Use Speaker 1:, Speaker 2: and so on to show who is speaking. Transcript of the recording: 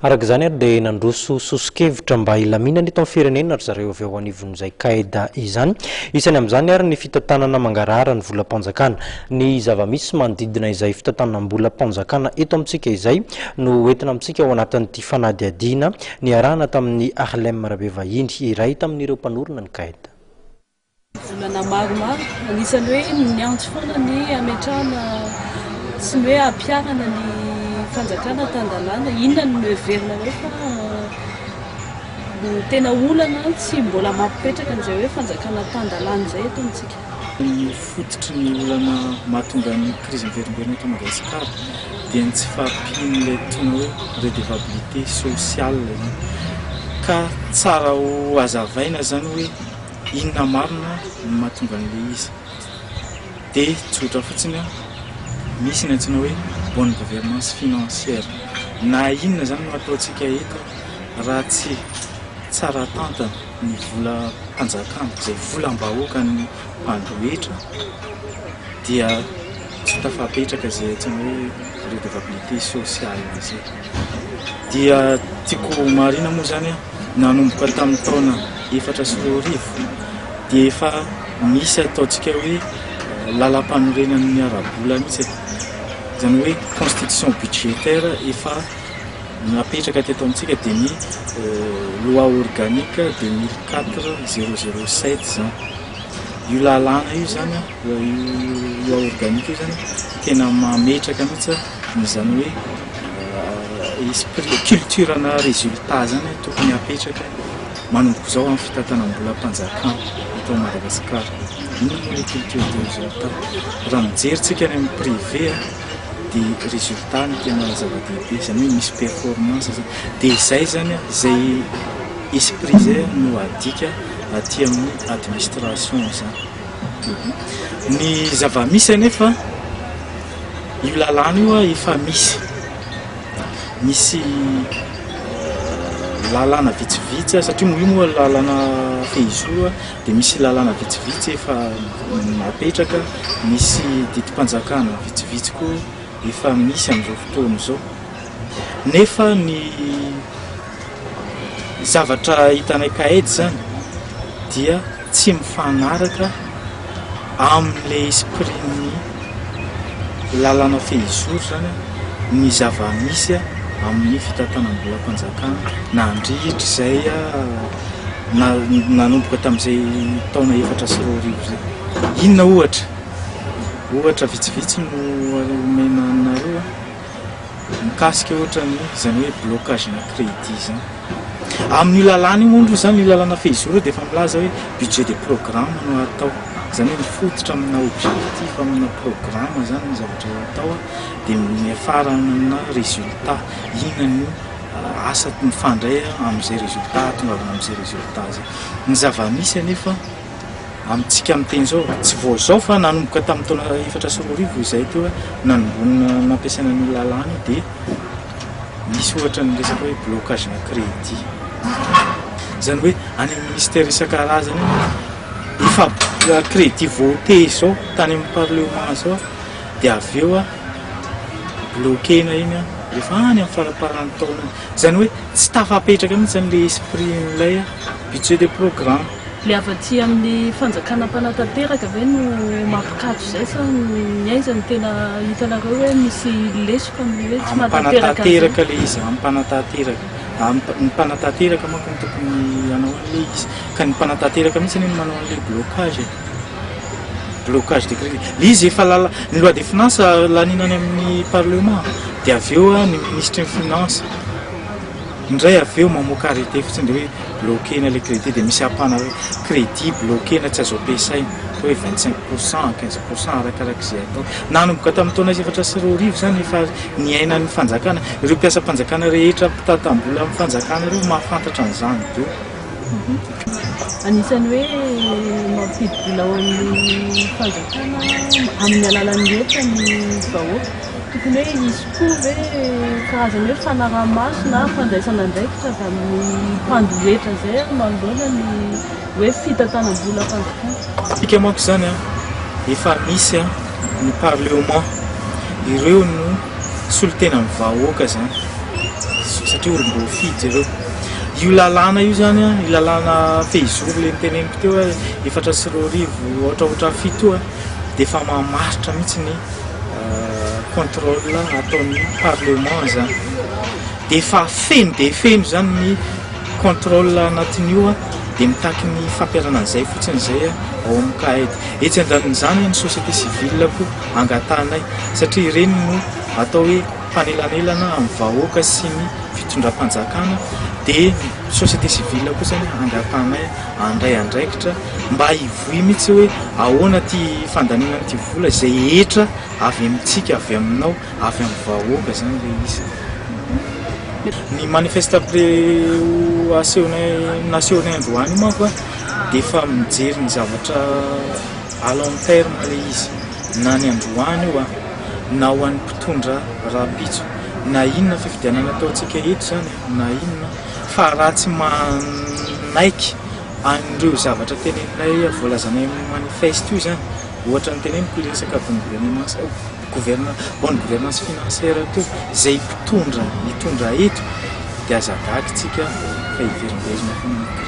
Speaker 1: Araka izany ary dia nandroso soso-kevitra mba hilaminana eto amin'ny firenena ry zareo avy ao anivon'izay CAEDA izany. Isany amin'izany ary ny fitantanana mangarahara ny volam-panjakana. Ny zava-misy manodidina izay fitantanam-bolam-panjakana eto amintsika izay no hoentina amintsika ao anatin'ity fanadihadiana niarahana tamin'i Harlem Rabevahiny, iray tamin'ireo mpanorina ny CAEDA.
Speaker 2: Volana maromaro, anisan'ny hoe niantso foana ny hametrahana sy ny hoe hampiharana ny fanjakana tan-dalàna. Inona no heverinareo fa no tena olana tsy mbola mampipetraka an'izay hoe fanjakana tan-dalàna izay eto amintsika?
Speaker 3: Ny fototry ny olana mahatonga ny krizy miverimberina eto Madagasikara dia ny tsy fahampian'ilay antsoina hoe redevabilité sociale izany. Ka tsara ho hazavaina izany hoe Inona marina no mahatonga an'ilay izy? Dia tsotra fotsiny an, misy ny antsoina hoe bonne gouvernance financière. Na inona izany no ataontsika eto raha tsy tsara tantana ny volam-panjakana, izay volam-bahoakan'ny mpandoa hetra dia tsy ho tafapetraka izay antsoina hoe redevabilité sociale izay. Dia tiako ho marihina moa izany an, nanomboka tamin'ny taona 2004 dia efa misy ataontsika hoe lalampanorenan'ny ara-bola mihitsy e, izany hoe constitution budgétaire efa napetraka teto amintsika dia ny loi organique 2004 007 izany. Io lalàna io izany an, io loi organique io izany tena mametraka mihitsy an'izany hoe esprit, culture-na résultat izany tokony hapetraka manomboka izao amin'ny fitantanam-bolam-panjakana eto Madagasikara. Inona moa ilay culture de résultat? Raha mijery tsika any amin'ny privé dia résultat no tena zava-dehibe, izany hoe misy performance izany. Dia izay izany, izay esprit izay no adika aty amin'ny administration izany. Ny zava-misy anefa, io lalàna io efa misy, misy lalàna vitsivitsy satria moa io moa lalàna fehizoro dia misy lalàna vitsivitsy efa napetraka, misy didim-panjakana vitsivitsy koa efa misy amin'izao fotoana izao. Nefa ny zavatra hitanay CAED izany dia tsy mifanaraka amin'ilay esprit-n'ny lalàna fehizoro izany ny zava-misy amin'ny fitantanam-bolam-panjakana nandritra izay nanomboka tamin'izay taona 2004 izay. Inona ohatra? Ohatra vitsivitsy no omena anareo mikasika ohatra ny izany hoe blocage-na crédit izany. Amin'io lalàna io moa aloha izany, io lalàna fehizoro io dia efa milaza hoe budget de programme no atao. Izany hoe mifototra amina objectif, amina programme izany ny zavatra atao dia miafara amina résultat. Inona no asa mifandray amin'izay résultat, ahatongavana amin'izay résultat izay. Ny zava-misy anefa amintsika miteny izao, tsy vao izao fa nanomboka tamin'ny taona 2004 izay teo nanombohana nampiasaina an'io lalàna io dia misy ohatra ny resaka hoe blocage-na crédit. Izany hoe any amin'ny ministère isan-karazany any efa crédit voté izao tany amin'ny parlement izao dia avy eo bloquer-na iny rehefa any amin'ny faramparan'ny taona any. Izany hoe tsy tafapetraka mihitsy izany ilay esprit-n'ilay budget de programme.
Speaker 2: Ilay avy aty amin'ny fanjakana mpanatanteraka ve no mampikatso izay sa ny aiza no tena hitanareo hoe misy lesoka amin'ny hoe tsy mahatanteraka an'izay?
Speaker 3: Amin'ny mpanatanteraka ilay izy, amin'ny mpanatanteraka. Ny mpanatanteraka manko no tokony hanao an'ilay izy. Ka ny mpanatanteraka mihitsy anie no manao an'ilay blocage e. Blocage de crédit. Ilay izy efa lala, ny loi de finance laniana any amin'ny parlement dia avy eo ny minisitry ny finance indray avy eo mamoaka arrêté fotsiny dia hoe bloquer-na ilay crédit dia misy ampahana hoe crédit bloquer-na tsy azo ampiasaina hoe 25 pourcent, 15 pourcent arakarak'izay atao. Nanomboka tamin'ny taona 2004 izany efa niainan'ny fanjakana, ireo mpiasam-panjakana rehetra mpitantam-bola amin'ny fanjakana ireo mahafantatra an'izany daholo.
Speaker 2: Anisan'ny hoe mampidi-bola ho an'ny fanjakana amin'ny alalan'ny hetra ny vahoaka. Tokony hoe hisy koa ve karazana hoe fanaraha-maso na fandraisana andraikitra avy amin'ny mpandoa hetra izay manoloana ny hoe fitantanam-bolam-panjakana?
Speaker 3: Isika manko izany efa misy ny parlement, ireo no solontenan'ny vahoaka izany. satria olom-boafidy ireo. Io lalàna io zany an, io lalàna fehizoro le niteneniko teo hoe 2004 aotra aotra 7 io an, dia efa mamaritra mihitsy ny contrôle ataon'ny parlement zany. Dia efa feno dia feno zany ny contrôle anatin'io an, dia mitaky ny fampiharana an'izay fotsiny izay ao amin'ny CAED. Etsy andanin'izany ny société civile koa angatahanay satria ireny no atao hoe mpanelanelana amin'ny vahoaka sy ny fitondram-panjakana, dia ny société civile koa zany angatahanay handray andraikitra mba hivoy mihitsy hoe ahoana ity fandaniana an'ity vola izay hetra avy amintsika, avy aminao, avy amin'ny vahoaka zany ilay izy. Ny manifeste après ho asehonay nasehonay androany io manko dia efa mijery ny zavatra à long terme ilay izy, na ny androany io na ho an'ny mpitondra rahampitso, na inona fifidianana ataontsika eto zany na inona, fa raha tsy manaiky an'ireo zavatra teneninay voalazanay amin'ny manifeste io zany, ohatra ny teneniko le resaka bonne gouvernance, gouverna- bonne gouvernance financière teo, izay mpitondra hitondra eto dia aza gaga tsika fa hiverimberina foana ny crise.